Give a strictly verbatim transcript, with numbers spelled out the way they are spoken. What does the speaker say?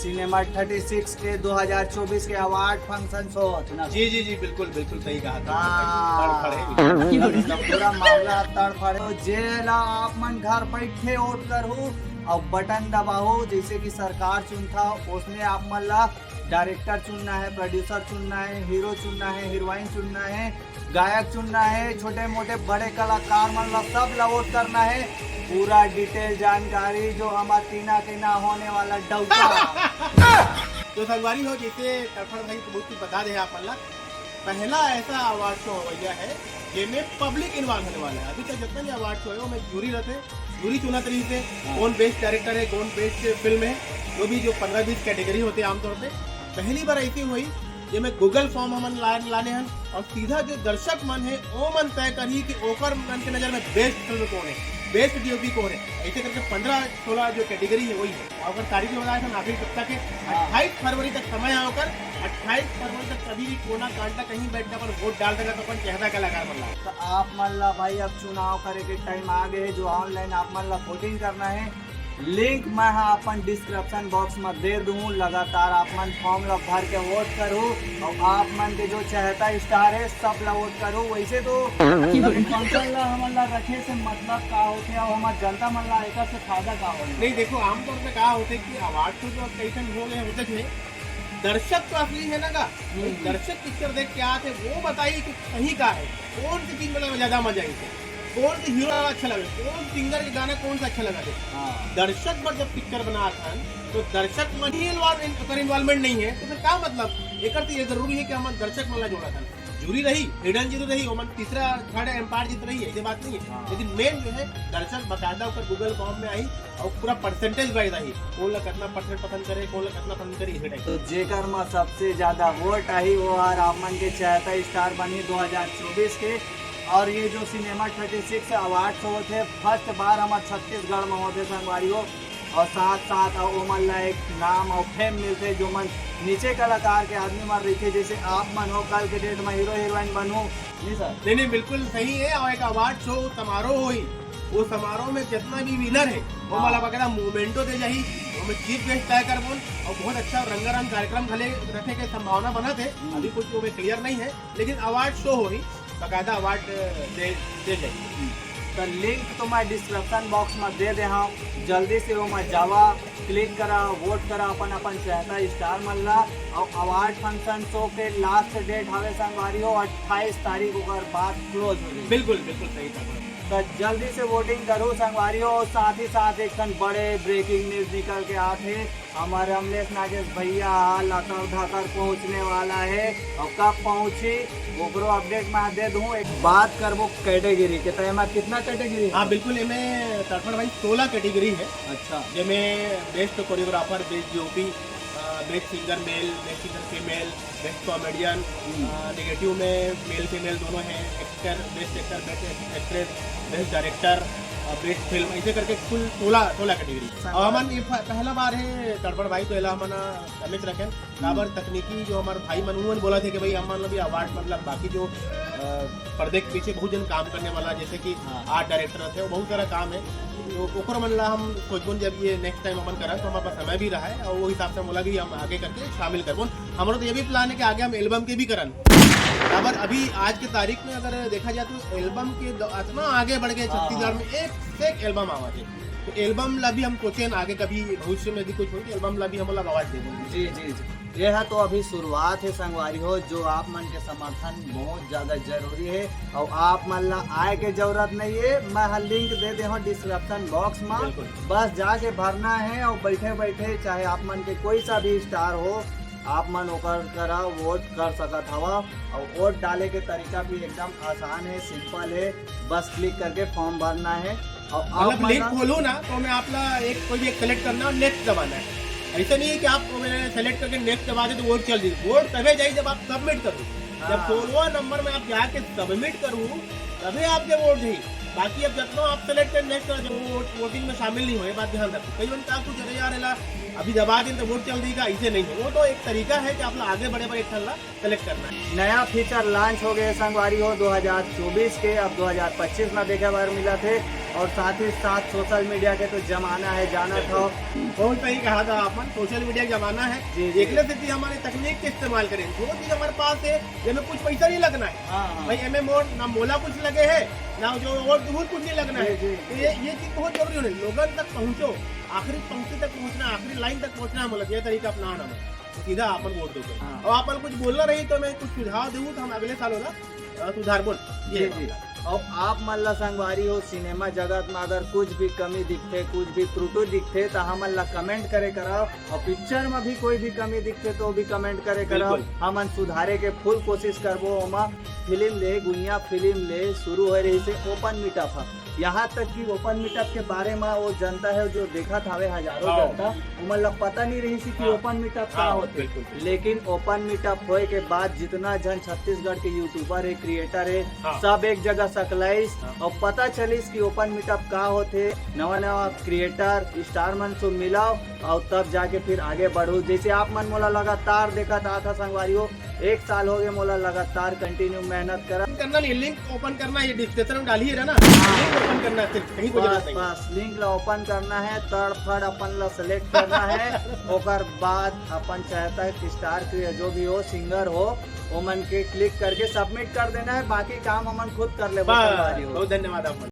Cinema thirty six के दो हज़ार चउबीस के अवार्ड फंक्शन शो होथे ना। जी जी जी, बिल्कुल बिल्कुल सही कहा था। हाँ। तड़फड़ है। मतलब पूरा मामला तड़फड़ है। जेला आप मन घर बैठे वोट करहू और बटन दबाहू, जैसे कि सरकार चुनथा, उसने आप मन ला डायरेक्टर चुनना है, प्रोड्यूसर चुनना है, हीरो चुनना है, हीरोइन चुनना है, गायक चुनना है, छोटे मोटे बड़े कलाकार मन ला, सब ला वोट करना है। पूरा डिटेल जानकारी जो हमार तीना के ना होने वाला डौका। तो संगवारी हो, जैसे तड़फड़ भाई बहुत कुछ बता दे आप मन ला, पहला ऐसा अवार्ड शो होवैया है जेमे पब्लिक इन्वॉल्व होने वाला है। अभी तक जितना भी अवार्ड शो है, ओमे जूरी रहते, जूरी चुनत रहिथे, कौन बेस्ट डायरेक्टर है, कौन बेस्ट फिल्म है, जो भी जो पंद्रह बीस कैटेगरी होते हैं आमतौर पे। पहली बार ऐसी हुई जेमे गूगल फॉर्म हमन ला, लाने हन और सीधा जो दर्शक मन है, ओ मन तय करही कि ओकर मन के नजर में बेस्ट फिल्म कौन है, बेस्ट डीओपी कौन है। ऐसे करके पंद्रह सोलह जो कैटेगरी है, वही है। और अगर तारीख में बताए तो आखिरी सप्ताह के अट्ठाईस फरवरी तक समय है ओकर। अट्ठाईस फरवरी तक कभी भी कोना कांटा कहीं बैठ के अपन वोट डाल देगा तो अपन चेहरा कलाकार बन रहा। तो आप मन ला भाई अब चुनाव करे के टाइम आ गए है, जो ऑनलाइन आप मन ला वोटिंग करना है, लिंक मैं हा अपन डिस्क्रिप्शन बॉक्स में दे दूँ। लगातार आप मन फॉर्म ला भर के वोट करू और आप मन के जो चहेता स्टार है, सब ला वोट करू। वैसे तो फंक्शन ला हमन ला रखे से मतलब का होथे और हमार जनता मन ला एकर से फायदा का होथे? नहीं, देखो, आमतौर पे का होथे कि अवार्ड शो तो अब कैसन हो गए होते थे, दर्शक तो असली है ना का। दर्शक पिक्चर देख के आते, वो बताइए कि सही का है, कौन सी चीज मतलब ज्यादा मजा आई थे, कौन सी हीरो अच्छा लगे, कौन सिंगर के गाना कौन सा अच्छा लगा थे। हाँ। दर्शक पर जब पिक्चर बना था तो दर्शक मन ही इन्वॉल्व, अगर इन्वॉल्वमेंट नहीं है तो फिर क्या मतलब? एक तो ये जरूरी है कि हम दर्शक मन ला जोड़ा था। जूरी रही, हिडन जूरी रही, ओमन तीसरा थर्ड एम्पायर जीत रही है, ये बात नहीं है। हाँ। लेकिन मेन जो है दर्शक बकायदा ओकर गूगल फॉर्म में आई और पूरा परसेंटेज वाइज आई, कौन ला कितना परसेंट पसंद करे, कौन ला कितना पसंद करे, इसे टाइप। तो जेकर में सबसे ज्यादा वोट आही वो हर आप मन के चहेता स्टार बनही दो हज़ार चउबीस के। और ये जो cinema thirty six award show होथे, फर्स्ट बार हमार छत्तीसगढ़ में होथे संगवारी हो। और साथ साथ ओमन ला एक नाम और फेम मिलथे, जो मन नीचे कलाकार के आदमी मन रहिथे, जैसे आप मन हो, कल के डेट में हीरो हीरोइन बनू, नहीं सर? नहीं नहीं, बिल्कुल सही है। और एक अवार्ड शो समारोह होई, वो समारोह में जितना भी विनर है वो हाँ। मला वगैरह मोमेंटो दे जाही, वो में चीफ गेस्ट तय करबोन और बहुत अच्छा रंगारंग कार्यक्रम घले रखे के संभावना बनत है। अभी कुछ वो में क्लियर नहीं है, लेकिन अवार्ड शो होही, बाकायदा अवार्ड दे, दे जाही। तो लिंक तो मैं डिस्क्रिप्शन बॉक्स में दे दे हूँ, जल्दी से वो में जावा, क्लिक करा, वोट करा अपन अपन चहेता स्टार मन ला। और अवार्ड फंक्शन शो के लास्ट डेट हवे संगवारी हो अट्ठाईस तारीख, ओकर बाद क्लोज हो जाही। बिल्कुल बिल्कुल सही था। तो जल्दी से वोटिंग करू संगवारी हो। और साथ ही साथ एक ठन बड़े ब्रेकिंग न्यूज निकल के आत हे, हमारे अमलेश नागेश भैया हा लखनऊ धाकर पहुंचने वाला है और कब पहुंची ओकरो अपडेट मैं दे दूं। एक बात करबो कैटेगरी के, तो एमा कितना कैटेगरी है? हाँ बिल्कुल, इनमें तड़फड़ भाई सोलह कैटेगरी है, अच्छा। जेमे best choreographer, best DOP, best singer male, best singer female, best comedian, negative में मेल फीमेल दोनों है, actor, best actor, best actress, best director, best film, ऐसे करके कुल सोलह सोलह कैटेगरी। और हमन ये फ- पहला बार है तड़फड़ भाई, तो एला हमन कमिट रखें। काबर तकनीकी जो हमारे भाई मन उन्होंने बोला थे कि भाई हमन भी अवार्ड, मतलब बाकी जो अ, पर्दे के पीछे बहुत जन काम करने वाला, जैसे कि हाँ। आर्ट डायरेक्टर है, वो बहुत सारा काम है। तो ओकर मन ला हम सोचबोन जब ये नेक्स्ट टाइम हमन करन तो हमारे पास समय भी रहा है और वो हिसाब से हम बोला भी हम आगे करके शामिल करबोन। हमारा तो ये भी प्लान है कि आगे हम एल्बम के भी करन। काबर अभी आज के तारीख में अगर देखा जाए तो एल्बम के द- इतना आगे बढ़ गए, हाँ। छत्तीसगढ़ में एक से एक एल्बम आवा है। तो एल्बम ला भी हम सोचे आगे कभी भविष्य में भी कुछ हो तो एल्बम ला भी हम लोग आवाज देबो। जी जी जी, ये है तो अभी शुरुआत है संगवारी हो, जो आप मन के समर्थन बहुत ज्यादा जरूरी है और आप मन ला आए के जरूरत नहीं है। मैं हा लिंक दे दे हूँ डिस्क्रिप्शन बॉक्स में, बिल्कुल। बस जाके भरना है और बैठे बैठे चाहे आप मन के कोई सा भी स्टार हो, आप मन ओकर करा वोट कर सकत हवा। और वोट डाले के तरीका भी एकदम आसान है, सिंपल है, बस क्लिक करके फॉर्म भरना है। और आप मतलब मन लिंक ला- खोलो ना तो मैं आप ला एक कोई भी एक सेलेक्ट करना और नेक्स्ट दबाना है। ऐसा नहीं है कि आप मैंने सेलेक्ट करके नेक्स्ट दबा दे तो वोट चल जाए। वोट तबे जाए जब आप सबमिट करो। जब हाँ। सोलवा नंबर में आप जाके सबमिट करो तभी आपके वोट जाए। बाकी अब जब आप सेलेक्ट कर नेक्स्ट करो, जब वो वोट वोटिंग में शामिल नहीं हो, ये बात ध्यान रखो। कई बार का कुछ, अरे यार एला अभी दबा दें तो वोट चल देगा, ऐसे नहीं है। वो तो एक तरीका है कि आप ला आगे बढ़े पर एक ठन ला सेलेक्ट करना है। नया फीचर लॉन्च हो गए संगवारी हो दो हज़ार चउबीस के, अब दो हज़ार पच्चीस में देखे बर मिला थे। और साथ ही साथ सोशल मीडिया के तो जमाना है, जाना था। बहुत सही कहा था आपने, सोशल मीडिया का जमाना है। जी, जी। एकरे सेती हमन तकनीक के इस्तेमाल करें, जो चीज हमारे पास है, ये में कुछ पैसा नहीं लगना है। हाँ, हाँ। भाई, एमे मोर ना मोला कुछ लगे है, ना जो और दूर कुछ नहीं लगना है। जी, जी। तो ये ये चीज बहुत जरूरी है, लोगन तक पहुंचो, आखिरी पंक्ति तक पहुंचना, आखिरी लाइन तक पहुंचना है, मतलब ये तरीका अपनाना है, तो सीधा आपन वोट दो। हाँ। और आपन कुछ बोलना रही तो मैं कुछ सुझाव दूँ तो हम अगले साल होला अ, सुधार बोल। जी, जी। और आप मन ला संगवारी हो, सिनेमा जगत में अगर कुछ भी कमी दिखथे, कुछ भी त्रुटि दिखथे, तो हमन ला कमेंट करे कराओ। और पिक्चर में भी कोई भी कमी दिखथे, तो भी कमेंट करे कराओ। बिल्कुल। हमन सुधारे के फुल कोशिश करबो। ओमा फिल्म ले, गुइया फिल्म ले शुरू होए रही से ओपन मीटअप ह। यहाँ तक कि ओपन मीटअप के बारे में वो जनता है जो देखत हवे हजारों हाँ। जनता, ओमन ला पता नहीं रही सी कि हाँ। ओपन मीटअप का हाँ, होथे। बिल्कुल, बिल्कुल। लेकिन ओपन मीटअप होए के बाद जितना झन छत्तीसगढ़ के यूट्यूबर है, क्रिएटर है, हाँ। सब एक जगह सकलाइस हाँ। और पता चलिस कि ओपन मीटअप का होथे। नवा नवा क्रिएटर, स्टार मन से मिलाओ और तब जाके फिर आगे बढ़ो। जैसे आप मन मोला लगातार देखत आत हा संगवारी हो, एक साल हो गए मोला लगातार कंटिन्यू मेहनत करत। ओपन करना नहीं, लिंक ओपन करना, ये डिस्क्रिप्शन में डाली है ना, लिंक ओपन करना है सिर्फ, कहीं को जरूरत बस नहीं है। बस लिंक ला ओपन करना है, तड़फड़ अपन ला सिलेक्ट करना है। ओकर बाद अपन चाहता है कि स्टार के जो भी हो, सिंगर हो, ओमन के क्लिक करके सबमिट कर देना है, बाकी काम हमन खुद कर लेबो बस, संगवारी हो। बहुत धन्यवाद आप।